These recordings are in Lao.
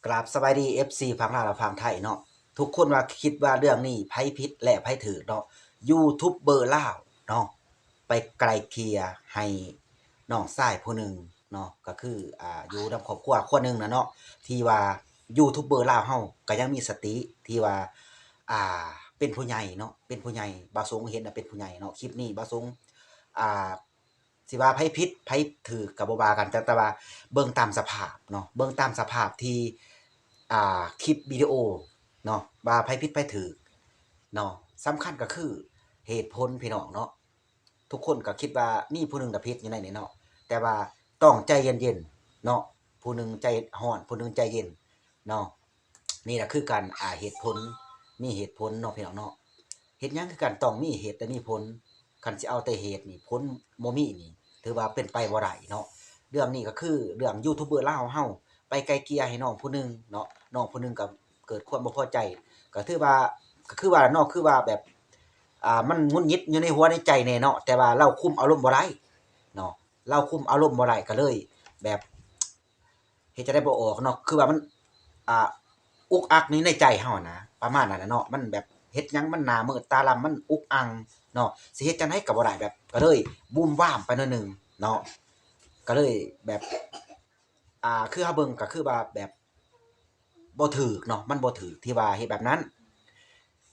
ກາບສະບາຍດີ ເອັຟຊີ ຝັ່ງລາວ ແລະ ຝັ່ງໄທເນາະ. ທຸກຄົນວ່າ ຄິດວ່າເລື່ອງນີ້ໃຜຜິດ ແລະ ໃຜຖືກເນາະ. ຢູທູບເບີລາວເນາະ ໄປໄກ່ເກ່ຍໃຫ້ນ້ອງຊາຍຜູ້ໜຶ່ງເນາະ ກໍຄື ອ່າ ຢູ່ນຳຄອບຄົວຄົວໜຶ່ງນະເນາະ ທີ່ວ່າຢູທູບເບີລາວເຮົາກໍຍັງມີສະຕິ ທີ່ວ່າ ອ່າ ເປັນຜູ້ໃຫຍ່ເນາະ ເປັນຜູ້ໃຫຍ່. ບ່າວສົງເຫັນນະເປັນຜູ້ໃຫຍ່ເນາະ. ຄລິບນີ້ບ່າວສົງ ອ່າ ຊິວ່າໃຜຜິດໃຜຖືກກໍບໍ່ວ່າກັນ ແຕ່ ແຕ່ວ່າເບິ່ງຕາມສະພາບເນາະ ເບິ່ງຕາມສະພາບທີ່ ອ່າ ຄລິບວິດີໂອເນາະ ວ່າໃຜຜິດໃຜຖືກເນາະ. ສຳຄັນກໍຄືເຫດຜົນ ພີ່ນ້ອງເນາະ. ທຸກຄົນກໍຄິດວ່າມີຜູ້ໜຶ່ງນະຜິດຢູ່ໃນນີ້ເນາະ ແຕ່ວ່າຕ້ອງໃຈເຢັນໆເນາະ ຜູ້ໜຶ່ງໃຈຮ້ອນ ຜູ້ໜຶ່ງໃຈເຢັນເນາະ. ນີ້ລະຄືການ ອ່າ ເຫດຜົນ ມີເຫດຜົນເນາະ ພີ່ນ້ອງເນາະ. ເຮັດຫຍັງຄືກັນຕ້ອງມີເຫດ ແລະ ມີຜົນ. ຄັນຊິເອົາແຕ່ເຫດນີ້ ຜົນບໍ່ມີນີ້ ຖືວ່າເປັນໄປບໍ່ໄດ້ເນາະ. ເລື່ອງນີ້ກໍຄືເລື່ອງຢູທູບເບີລາວເຮົາໄປໄກ່ເກ່ຍໃຫ້ນ້ອງຜູ້ໜຶ່ງເນາະ ນ້ອງຜູ້ໜຶ່ງກໍເກີດຄວາມບໍ່ພໍໃຈ ກໍຖືວ່າ ກໍຄືວ່າເນາະ ຄືວ່າແບບ ອ່າ ມັນຫງຸດຫງິດຢູ່ໃນຫົວໃນໃຈແດ່ເນາະ ແຕ່ວ່າລາວຄຸມອາລົມບໍ່ໄດ້ເນາະ ລາວຄຸມອາລົມບໍ່ໄດ້ ກໍເລີຍແບບ ເຮັດຈັ່ງໃດບໍ່ອອກເນາະ ຄືວ່າມັນ ອ່າ ອຸກອັກຢູ່ໃນໃຈເຮົານະ ປະມານນັ້ນນະເນາະ. ມັນແບບເຮັດຫຍັງມັນໜ້າມືດຕາລຳ ມັນອຸກອັ່ງເນາະ ຊິເຮັດຈັ່ງໃດກໍບໍ່ໄດ້ ແບບ ກໍເລີຍບູມວາມໄປໜ້ອຍໜຶ່ງເນາະ ກໍເລີຍແບບ ອ່າ ຄືເຮົາເບິ່ງກໍຄືວ່າແບບບໍ່ຖືກເນາະ ມັນບໍ່ຖືກທີ່ວ່າເຮັດແບບນັ້ນ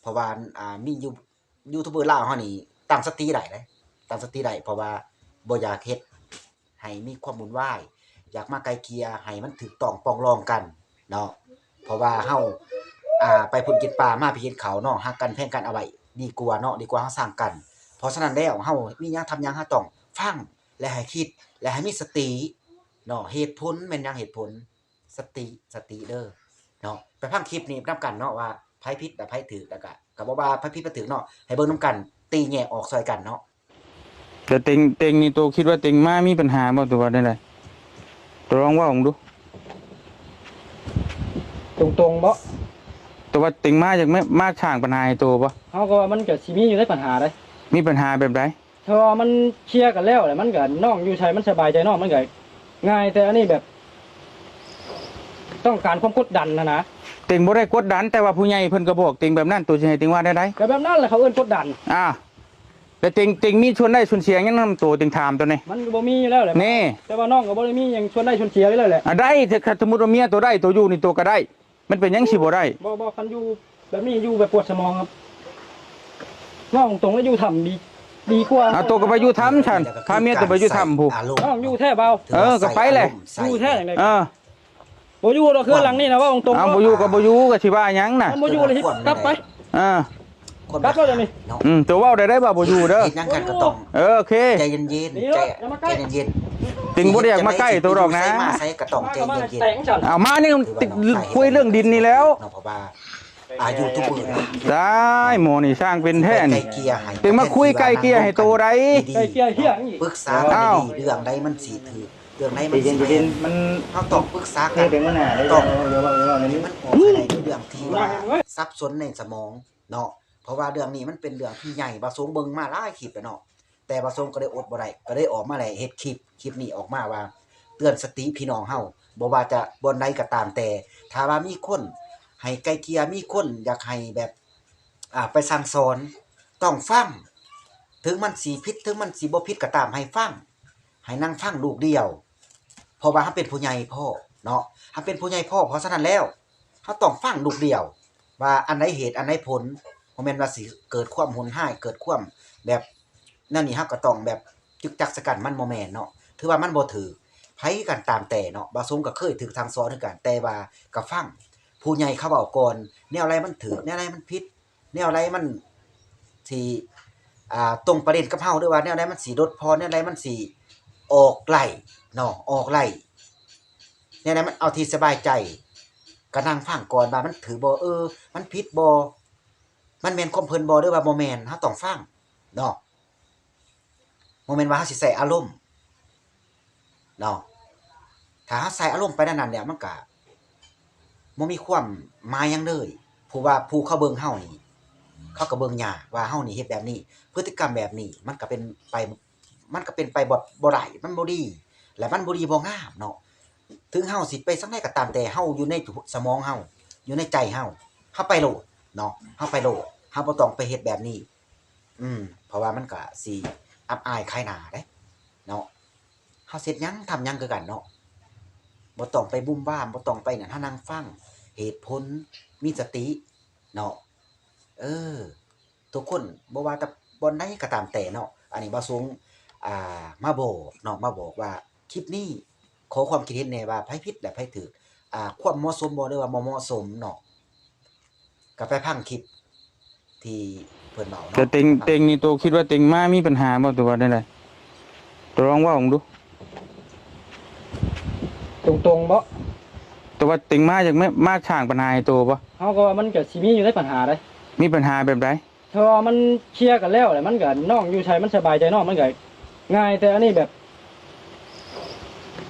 ເພາະວ່າ ອ່າ ມີຢູ່ ຢູທູບເບີລາວເຮົານີ້ຕັ້ງສະຕິໄດ້ເດ້ ຕັ້ງສະຕິໄດ້ ເພາະວ່າບໍ່ຢາກເຮັດໃຫ້ມີຄວາມວຸ່ນວາຍ ຢາກມາໄກ່ເກ່ຍໃຫ້ມັນຖືກຕ້ອງປອງລອງກັນເນາະ. ເພາະວ່າເຮົາ ອ່າ ໄປພຸ້ນກິນປາ ມາພີ້ກິນເຂົ້າເນາະ ຮັກກັນແພງກັນເອົາໄວ້ດີກວ່າເນາະ ດີກວ່າເຮົາສ້າງກັນ. ເພາະສະນັ້ນແລ້ວ ເຮົາມີຫຍັງທຳຫຍັງ ເຮົາຕ້ອງຟັງ ແລະ ໃຫ້ຄິດ ແລະ ໃຫ້ມີສະຕິເນາະ. ເຫດຜົນແມ່ນຫຍັງ? ເຫດຜົນ ສະຕິ ສະຕິເດີເນາະ. ໄປຟັງຄລິບນີ້ນຳກັນເນາະ ວ່າໃຜຜິດ ແລະ ໃຜຖືກ ແລ້ວກະ ກະບໍ່ວ່າໃຜຜິດໃຜຖືກເນາະ ໃຫ້ເບິ່ງນຳກັນ ຕີແຍກອອກຊ່ອຍກັນເນາະ. ແຕ່ເຕັງ ເຕັງນີ້ ໂຕຄິດວ່າເຕັງມາມີປັນຫາບໍ່ ຫຼືວ່າແນວໃດ? ໂຕລອງເວົ້າເບິ່ງດູ. ຕົງໆບໍ? ແຕ່ວ່າເຕັງມາຢາກມາ ມາສ້າງປັນຫາໃຫ້ໂຕບໍ? ເຮົາກໍວ່າມັນກໍຊິມີຢູ່ໃດ໋ ປັນຫາໃດ໋. ມີປັນຫາແບບໃດ? ຖ້າວ່າມັນເຄລຍກັນແລ້ວ ແລ້ວມັນກໍ ນ້ອງຢູ່ໃສມັນສະບາຍໃຈນ້ອງ ມັນກໍງ່າຍ. ແຕ່ອັນນີ້ແບບຕ້ອງການຄວາມກົດດັນຫັ້ນນະ. ເຕັງບໍ່ໄດ້ກົດດັນ ແຕ່ວ່າຜູ້ໃຫຍ່ເພິ່ນກໍບອກເຕັງແບບນັ້ນ ໂຕຊິໃຫ້ເຕັງວ່າແນວໃດ? ກໍແບບນັ້ນແຫຼະ ເຂົາເອີ້ນກົດດັນ. ອ້າວ ແລ້ວເຕັງ ເຕັງມີສ່ວນໄດ້ສ່ວນເສຍຫຍັງນຳໂຕ ເຕັງຖາມໂຕນີ້? ມັນກໍບໍ່ມີຢູ່ແລ້ວແຫຼະ. ນີ້ ແຕ່ວ່ານ້ອງກໍບໍ່ໄດ້ມີຫຍັງສ່ວນໄດ້ສ່ວນເສຍຢູ່ແລ້ວແຫຼະ. ອາ ໄດ້ ຖ້າ ຖ້າສົມມຸດວ່າເມຍໂຕໄດ້ ໂຕຢູ່ນີ້ ໂຕກໍໄດ້. ມັນເປັນຫຍັງຊິບໍ່ໄດ້? ບໍ່ ບໍ່ ຄັນຢູ່ແບບນີ້ ຢູ່ແບບປວດສະໝອງ ເວົ້າຕົງໆ ແລ້ວຢູ່ຖ້ຳດີ ດີກວ່າ. ເອົາ ໂຕກໍໄປຢູ່ຖ້ຳຊັ້ນ ພາເມຍໂຕໄປຢູ່ຖ້ຳພຸ້ນ. ນ້ອງຢູ່ແທ້ເບົາ? ເອີ ກໍໄປແຫຼະ. ຢູ່ແທ້ຈັ່ງໃດ? ເອີ ບໍ່ຢູ່ດອກ ເຮືອນຫຼັງນີ້ນະ ເວົ້າຕົງໆ. ເອົາ ບໍ່ຢູ່ກໍບໍ່ຢູ່ ກໍຊິວ່າຫຍັງນະ? ມັນບໍ່ຢູ່ແລ້ວຊິກັບໄປ. ເອີ ກັບແລ້ວດຽວນີ້. ອືມ ໂຕເວົ້າໄດ້ ໄດ້ວ່າບໍ່ຢູ່ເດີ. ເຮັດຫຍັງກັນກໍຕ້ອງ ເອີ ໂອເຄ ໃຈເຢັນໆ ໃຈເຢັນໆ. ເຕັງບໍ່ໄດ້ຢາກມາໃກ້ໂຕດອກນະ. ມາໃສ ມາໃສກໍຕ້ອງໃຈເຢັນໆ. ເອົາມານີ້ ຄຸຍເລື່ອງດິນນີ້ແລ້ວເນາະ ເພາະວ່າ ອ່າ ຢູທູບເບີເນາະ. ຕາຍ ໝໍນີ້ຊ່າງເປັນແທ້ນີ້. ເຕັງມາຄຸຍໄກ່ເກ່ຍໃຫ້ໂຕໃດ໋. ໄກ່ເກ່ຍເຮັດຫຍັງ? ປຶກສາກັນດີໆ ເລື່ອງໃດມັນຊິຖືກ ເລື່ອງໃດມັນຊິຜິດ ມັນ ເຮົາຕ້ອງປຶກສາກັນ ຕ້ອງ ໃຫ້ມັນອອກໃຫ້ໄດ້ ເລື່ອງທີ່ວ່າສັບສົນໃນສະໝອງເນາະ. ເພາະວ່າເລື່ອງນີ້ມັນເປັນເລື່ອງທີ່ໃຫຍ່ ບ່າວສົງເບິ່ງມາຫຼາຍຄລິບແລ້ວເນາະ. ແຕ່ບ່າວສົງກໍເລີຍອົດບໍ່ໄດ້ ກໍເລີຍອອກມາແຫຼະ ເຮັດຄລິບ ຄລິບນີ້ອອກມາວ່າ ເຕືອນສະຕິພີ່ນ້ອງເຮົາ ບໍ່ວ່າຈະບ່ອນໃດກໍຕາມແຕ່ ຖ້າວ່າມີຄົນໃຫ້ໄກ່ເກ່ຍ ມີຄົນຢາກໃຫ້ແບບ ອ່າ ໄປສັ່ງສອນ ຕ້ອງຟັງ ເຖິງມັນຊິຜິດ ເຖິງມັນຊິບໍ່ຜິດກໍຕາມ ໃຫ້ຟັງ ໃຫ້ນັ່ງຟັງລູກດຽວ ເພາະວ່າເຮົາເປັນຜູ້ໃຫຍ່ພໍເນາະ ເຮົາເປັນຜູ້ໃຫຍ່ພໍ. ເພາະສະນັ້ນແລ້ວ ເຮົາຕ້ອງຟັງລູກດຽວ ວ່າອັນໃດເຫດ ອັນໃດຜົນ ບໍ່ແມ່ນວ່າຊິເກີດຄວາມຮຸນແຮງ ເກີດຄວາມແບບນັ້ນນີ້ ເຮົາກໍຕ້ອງແບບຈຶກຈັກໃສ່ກັນ ມັນບໍ່ແມ່ນເນາະ ຖືວ່າມັນບໍ່ຖືກ. ໃຜກໍຕາມແຕ່ເນາະ ບ່າວສົງກໍເຄີຍຖືກສັ່ງສອນຄືກັນ ແຕ່ວ່າກໍຟັງຜູ້ໃຫຍ່ເຂົາເວົ້າກ່ອນ ແນວໃດມັນຖືກ ແນວໃດມັນຜິດ ແນວໃດມັນຊິ ອ່າ ຕົງປະເດັນກັບເຮົາ ຫຼືວ່າແນວໃດມັນຊິລົດຜ່ອນ ແນວໃດມັນຊິອອກໄລ່ເນາະ ອອກໄລ່ ແນວໃດມັນເອົາທີ່ສະບາຍໃຈ ກໍນັ່ງຟັງກ່ອນວ່າມັນຖືກບໍ່ ເອີ ມັນຜິດບໍ່ ມັນແມ່ນຄວາມເພິ່ນບໍ່ ຫຼືວ່າບໍ່ແມ່ນ ເຮົາຕ້ອງຟັງເນາະ. ບໍ່ແມ່ນວ່າເຮົາຊິໃສ່ອາລົມເນາະ ຖ້າເຮົາໃສ່ອາລົມໄປແນວນັ້ນແລ້ວ ມັນກະບໍ່ມີຄວາມໝາຍຫຍັງເລີຍ ເພາະວ່າຜູ້ເຂົາເບິ່ງເຮົານີ້ ເຂົາກໍເບິ່ງຍາກວ່າເຮົານີ້ເຮັດແບບນີ້ ພຶດຕິກຳແບບນີ້ ມັນກໍເປັນໄປ ມັນກໍເປັນໄປບໍ່ ບໍ່ໄດ້ ມັນບໍ່ດີ ແລະ ມັນບໍ່ດີບໍ່ງາມເນາະ. ເຖິງເຮົາຊິໄປທາງໃດກໍຕາມແຕ່ ເຮົາຢູ່ໃນສະໝອງເຮົາ ຢູ່ໃນໃຈເຮົາ ເຮົາໄປໂລດເນາະ ເຮົາໄປໂລດ ເຮົາບໍ່ຕ້ອງໄປເຮັດແບບນີ້. ອືມ ເພາະວ່າມັນກະຊິອັບອາຍຂາຍໜ້າເດ້ເນາະ. ເຮົາເຮັດຫຍັງທຳຫຍັງຄືກັນເນາະ ບໍ່ຕ້ອງໄປບຸ້ມບ້າມ ບໍ່ຕ້ອງໄປນັ້ນ ເຮົານັ່ງຟັງເຫດຜົນ ມີສະຕິເນາະ. ເອີ ທຸກຄົນ ບໍ່ວ່າແຕ່ບ່ອນໃດກໍຕາມແຕ່ເນາະ ອັນນີ້ບ່າວສົງ ອ່າ ມາບອກເນາະ ມາບອກວ່າຄລິບນີ້ ຂໍຄວາມຄິດເຫັນແດ່ວ່າໃຜຜິດ ແລະ ໃຜຖືກ ອ່າ ຄວາມເໝາະສົມບໍ່ ຫຼືວ່າບໍ່ເໝາະສົມເນາະ. ກໍໄປຟັງຄລິບທີ່ເພິ່ນເວົ້າເນາະ. ແຕ່ເຕັງ ເຕັງນີ້ ໂຕຄິດວ່າເຕັງມາມີປັນຫາບໍ່ ຫຼືວ່າແນວໃດ? ໂຕລອງເວົ້າເບິ່ງດູ. ຕົງໆ ບໍ່? ໂຕວ່າເຕັງມາຢາກມາ ມາສ້າງປັນຫາໃຫ້ໂຕບໍ່? ເຮົາກໍວ່າມັນກໍຊິມີຢູ່ໃນປັນຫາໃດ໋. ມີປັນຫາແບບໃດ? ຖ້າວ່າມັນເຄລຍກັນແລ້ວ ແລ້ວມັນກໍ ນ້ອງຢູ່ໃສມັນສະບາຍໃຈນ້ອງ ມັນກໍງ່າຍ ແຕ່ອັນນີ້ແບບ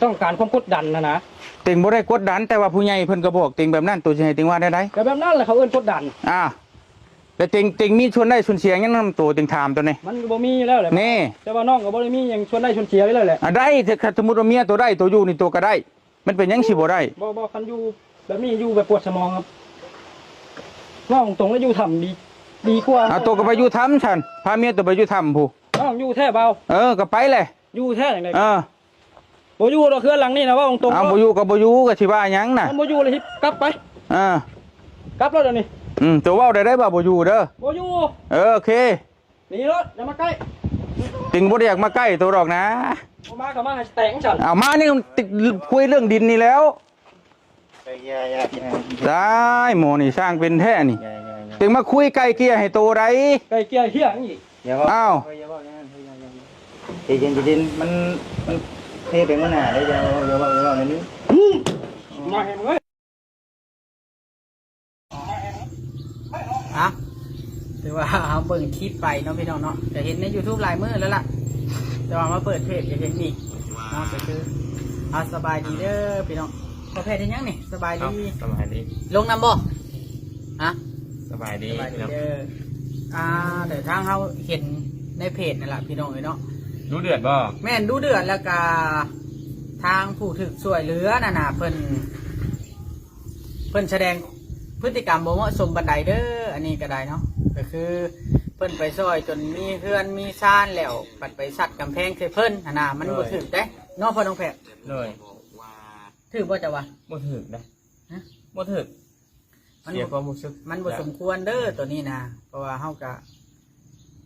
ຕ້ອງການຄວາມກົດດັນຫັ້ນນະ. ເຕັງບໍ່ໄດ້ກົດດັນ ແຕ່ວ່າຜູ້ໃຫຍ່ເພິ່ນກໍບອກເຕັງແບບນັ້ນ ໂຕຊິໃຫ້ເຕັງວ່າແນວໃດ? ກໍແບບນັ້ນແຫຼະ ເຂົາເອີ້ນກົດດັນ. ອ້າວ ແລ້ວເຕັງ ເຕັງມີສ່ວນໄດ້ສ່ວນເສຍຫຍັງນຳໂຕເຕັງ ຖາມໂຕນີ້? ມັນກໍບໍ່ມີຢູ່ແລ້ວແຫຼະ. ນີ້ ແຕ່ວ່ານ້ອງກໍບໍ່ໄດ້ມີຫຍັງສ່ວນໄດ້ສ່ວນເສຍຢູ່ແລ້ວແຫຼະ. ອ່າ ໄດ້ ຖ້າສົມມຸດວ່າເມຍໂຕໄດ້ ໂຕຢູ່ນີ້ໂຕກໍໄດ້ ມັນເປັນຫຍັງຊິບໍ່ໄດ້? ບໍ່ ບໍ່ ຄັນຢູ່ແບບນີ້ ຢູ່ແບບປວດສະໝອງ ເວົ້າຕົງໆ ແລ້ວຢູ່ຖ້ຳດີ ດີກວ່າ. ເອົາ ໂຕກໍໄປຢູ່ຖ້ຳຊັ້ນ ພາເມຍໂຕໄປຢູ່ຖ້ຳພຸ້ນ. ເອົ້າ ຢູ່ແທ້ເບົາ. ເອີ ກໍໄປແຫຼະ. ຢູ່ແທ້ຈັ່ງໃດ? ເອີ ບໍ່ຢູ່ດອກ ເຮືອນຫຼັງນີ້ນະ ເວົ້າຕົງໆ. ເອົາ ບໍ່ຢູ່ກໍບໍ່ຢູ່ ກໍຊິວ່າຫຍັງນະ? ຄັນບໍ່ຢູ່ແລ້ວຊິກັບໄປ. ເອີ ກັບແລ້ວດຽວນີ້. ອືມ ໂຕເວົ້າໄດ້ ໄດ້ວ່າບໍ່ຢູ່ເດີ. ບໍ່ຢູ່. ເອີ ໂອເຄ. ໜີໂລດ ຢ່າມາໃກ້. ເຕັງບໍ່ໄດ້ຢາກມາໃກ້ໂຕດອກນະ. ບໍ່ມາກໍມາໃຫ້ແຕກຊັ້ນ. ເອົາມານີ້ ຄຸຍເລື່ອງດິນນີ້ແລ້ວ. ຢ່າ ຢ່າ ຢ່າ ຢ່າ. ຕາຍ ໝໍນີ້ຊ່າງເປັນແທ້ນີ້. ຢ່າ ຢ່າ ຢ່າ. ເຕັງມາຄຸຍໄກ່ເກ່ຍໃຫ້ໂຕໃດ໋. ໄກ່ເກ່ຍເຮັດຫຍັງອີກ? ຢ່າເວົ້າ. ອ້າວ ເອີ ຢ່າເວົ້າຢ່າງນັ້ນ ເອີ ຢ່າ ຢ່າ ເຮັດເຢັນ ເຮັດເຢັນ ມັນ ມັນເຮັດເປັນຫົວໜ້າເດ້. ຢ່າເວົ້າ ຢ່າເວົ້າ ຢ່າເວົ້າແນວນີ້. ອືມ ມາເຫັນເວີຍ. ອ່ະ ຖືວ່າເຮົາເບິ່ງຄລິບໄປເນາະ ພີ່ນ້ອງເນາະ ກໍເຫັນໃນຢູທູບຫຼາຍມື້ແລ້ວລະ ແຕ່ວ່າມາເປີດເພຈກໍເຫັນນີ້ເນາະ. ກໍຄື ອ່າ ສະບາຍດີເດີພີ່ນ້ອງ. ພໍ່ແພດເຮັດຫຍັງນີ້? ສະບາຍດີ. ສະບາຍດີ. ລົງນຳບໍ່? ຮະ? ສະບາຍດີ. ສະບາຍດີເດີ. ອ່າ ແຕ່ທາງເຮົາເຫັນໃນເພຈນັ້ນລະ ພີ່ນ້ອງເອີຍເນາະ. ດຸເດືອດບໍ່? ແມ່ນ ດຸເດືອດ. ແລ້ວກະທາງຜູ້ຖືກຊ່ວຍເຫຼືອນັ້ນນະ ເພິ່ນ ເພິ່ນສະແດງພຶດຕິກຳບໍ່ເໝາະສົມປານໃດເດີ. ອັນນີ້ກໍໄດ້ເນາະ ກໍຄືເພິ່ນໄປຊ່ອຍຈົນມີເຮືອນມີຊານແລ້ວ ບັດໄປຊັດກຳແພງໃສ່ເພິ່ນຫັ້ນນະ ມັນບໍ່ຖືກເດ້ເນາະ ພໍ່ນ້ອງແພດ. ໂດຍ. ຖືກບໍ່ເຈົ້າວ່າ? ບໍ່ຖືກເດ້. ຮະ? ບໍ່ຖືກ. ມັນ ເສຍຄວາມຮູ້ສຶກ ມັນບໍ່ສົມຄວນເດີໂຕນີ້ນະ ເພາະວ່າເຮົາກະ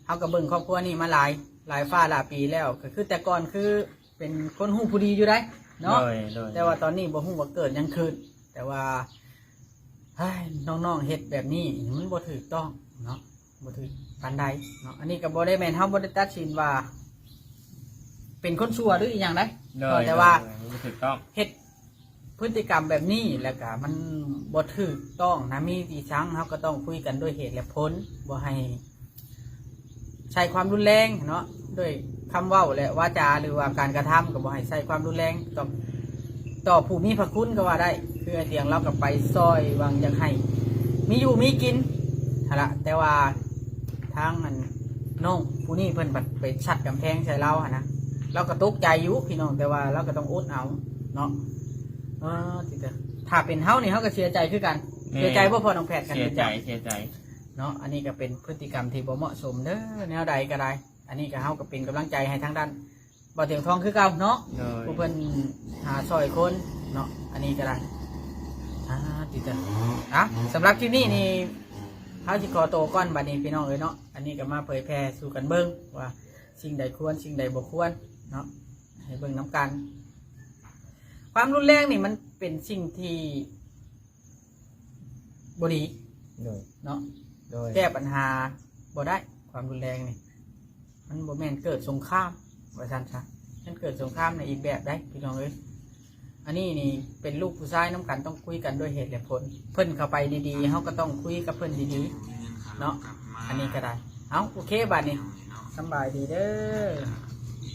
ເຮົາກໍເບິ່ງຄອບຄົວນີ້ມາຫຼາຍ ຫຼາຍຟ້າຫຼາຍປີແລ້ວ ກໍຄືແຕ່ກ່ອນຄືເປັນຄົນຮູ້ຜູ້ດີຢູ່ໃດ໋ເນາະ. ໂດຍ ໂດຍ. ແຕ່ວ່າຕອນນີ້ບໍ່ຮູ້ວ່າເກີດຫຍັງຂຶ້ນ ແຕ່ວ່າ ເຮີ້ຍ ນ້ອງໆເຮັດແບບນີ້ມັນບໍ່ຖືກຕ້ອງເນາະ ບໍ່ຖືກປານໃດເນາະ. ອັນນີ້ກໍບໍ່ໄດ້ແມ່ນ ເຮົາບໍ່ໄດ້ຕັດສິນວ່າເປັນຄົນຊົ່ວ ຫຼື ອີ່ຫຍັງໃດ໋. ໂດຍ ແຕ່ວ່າ ໂດຍ ບໍ່ຖືກຕ້ອງ ເຮັດ ພຶດຕິກຳແບບນີ້ ແລ້ວກະມັນບໍ່ຖືກຕ້ອງນະ ມີອີ່ສັງເຮົາກໍຕ້ອງຄຸຍກັນດ້ວຍເຫດແລະຜົນ ບໍ່ໃຫ້ໃຊ້ຄວາມຮຸນແຮງເນາະ ດ້ວຍຄຳເວົ້າ ແລະ ວາຈາ ຫຼືວ່າການກະທຳ ກໍບໍ່ໃຫ້ໃຊ້ຄວາມຮຸນແຮງຕໍ່ ຕໍ່ຜູ້ມີພະຄຸນກໍວ່າໄດ້. ຄືອ້າຍຕຽງລາວກໍໄປຊ່ອຍຫວັງຢາກໃຫ້ມີຢູ່ມີກິນຫັ້ນລະ ແຕ່ວ່າ ທາງອັນນ້ອງຜູ້ນີ້ເພິ່ນບັດໄປຊັດກຳແພງໃສ່ລາວຫັ້ນນະ ລາວກໍຕົກໃຈຢູ່ພີ່ນ້ອງ ແຕ່ວ່າລາວກໍຕ້ອງອົດເອົາເນາະ. ເອີ ຕິເຕີ ຖ້າເປັນເຮົານີ້ເຮົາກໍເສຍໃຈຄືກັນ. ແມ່ນ. ເສຍໃຈບໍ່ ພໍ່ນ້ອງແພດ? ເສຍໃຈ ເສຍໃຈເນາະ. ອັນນີ້ກໍເປັນພຶດຕິກຳທີ່ບໍ່ເໝາະສົມເດີ ແນວໃດກໍໄດ້. ອັນນີ້ກໍເຮົາກໍເປັນກຳລັງໃຈໃຫ້ທາງດ້ານ ບໍ່ຕຽງທອງຄືເກົ່າເນາະ. ໂດຍ. ຜູ້ເພິ່ນຫາຊ່ອຍຄົນເນາະ ອັນນີ້ກໍໄດ້. ອ່າ ຕິເຕີ ອ່ະ ສຳລັບຄລິບນີ້ນີ້ ເຮົາຊິຂໍໂຕກ່ອນບັດນີ້ພີ່ນ້ອງເອີຍເນາະ. ອັນນີ້ກໍມາເຜີຍແຜ່ສູ່ກັນເບິ່ງວ່າສິ່ງໃດຄວນ ສິ່ງໃດບໍ່ຄວນເນາະ ໃຫ້ເບິ່ງນຳກັນ. ຄວາມຮຸນແຮງນີ້ມັນເປັນສິ່ງທີ່ ບໍ່ດີ. ໂດຍ. ເນາະ. ໂດຍ. ແກ້ບັນຫາບໍ່ໄດ້ ຄວາມຮຸນແຮງນີ້ ມັນບໍ່ແມ່ນເກີດສົງຄາມ ວ່າຊັ້ນຊະ ມັນເກີດສົງຄາມໃນອີກແບບໃດ໋ ພີ່ນ້ອງເອີຍ. ອັນນີ້ນີ້ເປັນລູກຜູ້ຊາຍນຳກັນ ຕ້ອງຄຸຍກັນດ້ວຍເຫດແລະຜົນ. ເພິ່ນເຂົ້າໄປດີໆ ເຮົາກໍຕ້ອງຄຸຍກັບເພິ່ນດີໆ ເນາະ. ອັນນີ້ກໍໄດ້. ເອົາ ໂອເຄ ບາດນີ້ ສຳບາຍດີເດີ.